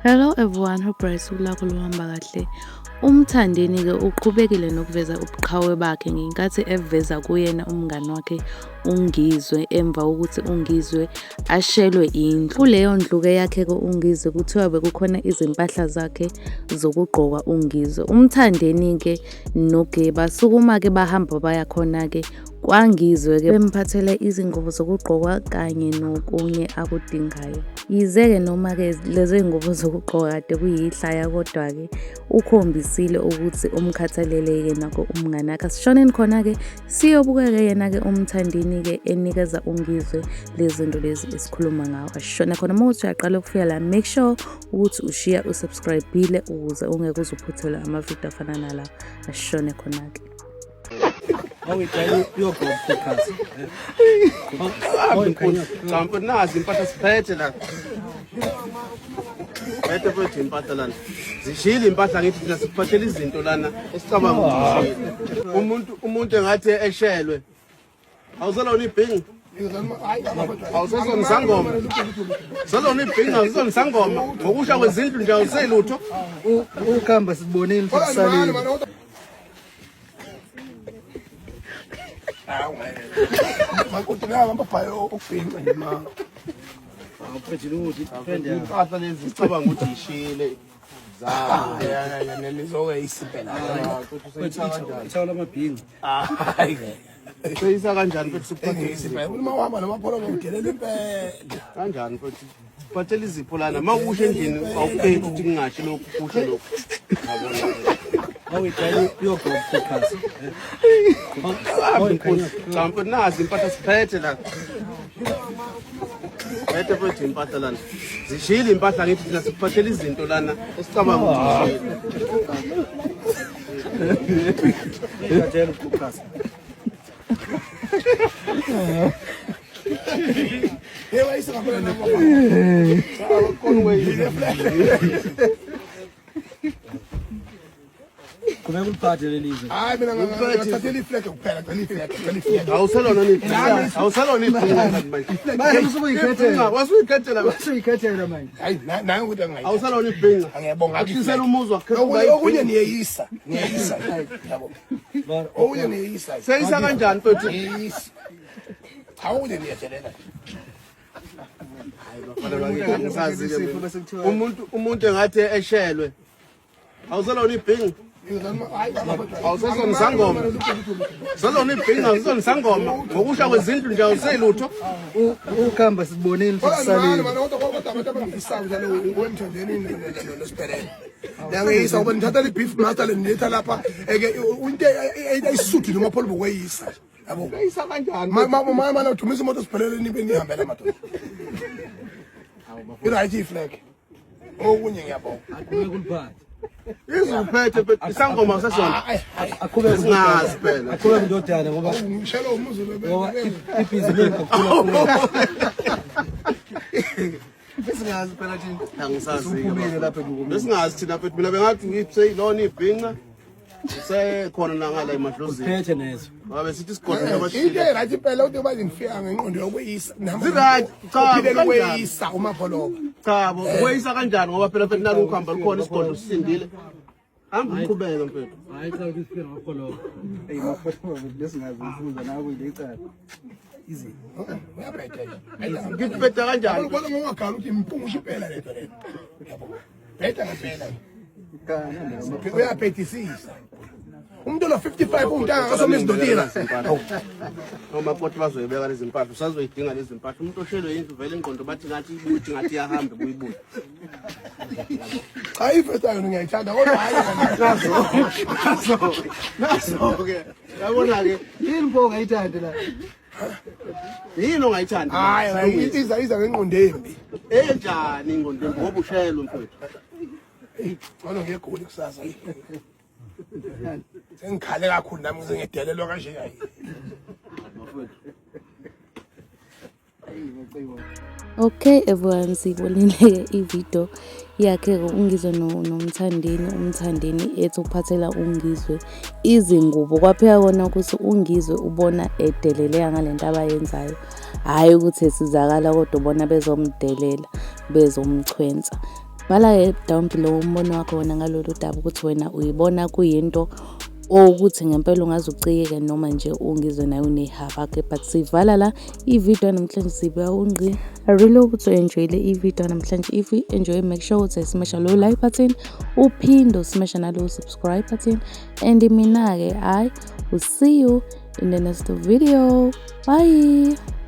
Hello everyone, hope right usuku lakho luhamba kahle. UMthandeni-ke uqhubekile nokuveza ubuqhawe bakhe ngenkathi eveza kuyena umngani wakhe uNgizwe emva kokuthi uNgizwe ashelwe indlu. Kuleyo ndlu-ke yakhe-ke uNgizwe kuthiwa bekukhona izimpahla zakhe zokugqoka uNgizwe. UMthandeni-ke noGe basukuma-ke bahamba baya khona-ke kwaNgizwe-ke bemphathele izingubo zokugqoka kanye nokunye akudingayo. Yize-ke noma-ke lezi zingubo zokugqoka kade kuyihlaya kodwa-ke ukhombisile ukuthi umkhathalele-ke nako umngane wakhe. Asishoneni khona-ke siyobuka-ke yena-ke uMthandeni-ke enikeza uNgizwe lezi zinto lezi esikhuluma ngawo. Asishone khona uma uthi uyaqala ukufika la, make sure ukuthi ushiya usubscribe-ile ukuze ungeke uze uphuthelwe amavidiyo afana nala. Asishone khona-ke. Cha mfethu nazi impahla siphethe la. Phethe mfethu impahla lana. Zishile impahla ngithi thina sikuphathela izinto lana esicabanga ukuthi zishile. Umuntu engathi eshelwe. Awuselona ibhingi. Awusezona isangoma. Selona ibhingi awusezona isangoma. Ngokusha kwezindlu nje awuselutho. Ukhamba sibonile ukuthi kusalile. Makoti ngaba amabhayi okubhinca nje ma. Impahla lezi sicabanga ukuthi ishile. Zabo. Nizoke impela. Ithawula amabhinca. Hayi ke. Seyisa kanjani mfethu sikuphathele izipho? Uma uhamba namapholo udelela impela. Kanjani mfethu? Sikuphathele izipho lana. Uma usho endlini awuphethi ukuthi kungashi lokhu kusho lokhu. Cha mfethu nazi impahla siphethe la. Phethe mfethu impahla lana. Zishile impahla ngithi thina sikuphathele izinto lana esicabanga ukuthi zishile. Qhubeka uliphathe leli zwe. Hayi mina ngathathela iflag kuphela, ngicela iflag, ngicela iflag. Awuselona ibhinca. Awuselona ibhinca manje. Manje usukuyikhethela. Wasuyikhethela. Usuyikhethela manje. Hayi naye ukuthi angayi. Awuselona ibhinca. Ngiyabonga. Akushisela umuzwa. Okunye niyeyisa, niyeyisa. Yabo. Okunye niyeyisa. Seyisa kanjani mfethu? Niyeyisa. Cha okunye niyedelela. Umuntu engathi eshelwe. Awuselona ibhinca. Awusezona isangoma. Selona ibhinca, awusezona isangoma. Ngokusha kwezindlu nje awuselutho. Ukhamba sibonile ukuthi kusalile. Yangeyisa ngoba nithatha le-beef master le niletha lapha eke into ayisuthu noma pholo bokweyisa yabo Seyisa kanjani? Mana udumisa imoto siphelele nibe nihambela madoda i-right iflag okunye ngiyabonga Aqhubeka uliphathe. Izuphethe mfethu isangoma usesona. Aqhubeka Singazi phela. Aqhubeka indodana ngoba ngishela umuzi ngoba ibhizinisi kakhulu. Besingazi phela thina. Angisazi. Uphumile lapha ekukumeni. Besingazi thina mfethu mina bengathi ngiyilona ibhinca. Usekhona nangala emadlozini. Phethe nezo. Ngabe sithi isigodlo into abashile. e-right impela ukuthi baze ngifika ngenqondo yokweyisa Zi-right. Cha, uphilela kanjani? ukweyisa umapholoba Cha bo, kweyisa kanjani ngoba phela mfethu nalo ukuhamba lukhona isigodlo sisindile. Hamba uqhubeke mfethu. Hayi cha ukuthi sifike ngamapholoba. Ey mapholoba besingazi ufuza nawe ile icala. Easy. Uyabheda nje. Ngithi bheda kanjani? Ubona ngokugala ukuthi impungusha impela lento le. Yabo. Bheda ngempela. Uyabhedisisa. Umuntu lo 55 umuntu akasoma izidotira. Omakoti bazoyibeka lezi mpahla, usazoyidinga lezi mpahla. Umuntu oshelwe indlu vele ingqondo bathi ngathi ibuye ngathi iyahamba ibuye ibuye. Cha ifesta yona ngiyayithanda kodwa hayi Naso. Naso. Naso ke. Yabona ke Yini pho ongayithandi la? Yini ongayithandi? Hayi iza ngengqondo embi. Enjani ingqondo embi ngoba ushelwe mfethu. Ngcono ngiyegoli kusasa. Sengikhale kakhulu nami ngize ngidelelwa kanje hayi. Okay everyone, siyibonile-ke ividiyo yakhe-ke uNgizwe noMthandeni. UMthandeni ethi uphathela uNgizwe izingubo. Kwaphika kona ukuthi uNgizwe ubona edeleleka ngale nto abayenzayo, hhayi ukuthi esizakala kodwa ubona bezomdelela, bezomchwensa. Bhala-ke down below umbono wakho wena ngalolu daba ukuthi wena uyibona kuyinto owukuthi ngempela ungaze ucikeke noma nje uNgizwe naye unehaba-ke. But sivala la ividiyo yanamhlanje, sibeka ungqi. I really hope ukuthi u-enjoyile ividiyo yanamhlanje. If you enjoy, make sure ukuthi smasha lo like button, uphinde usmasha nalo subscribe button, and mina-ke I will see you in the next video. Bye.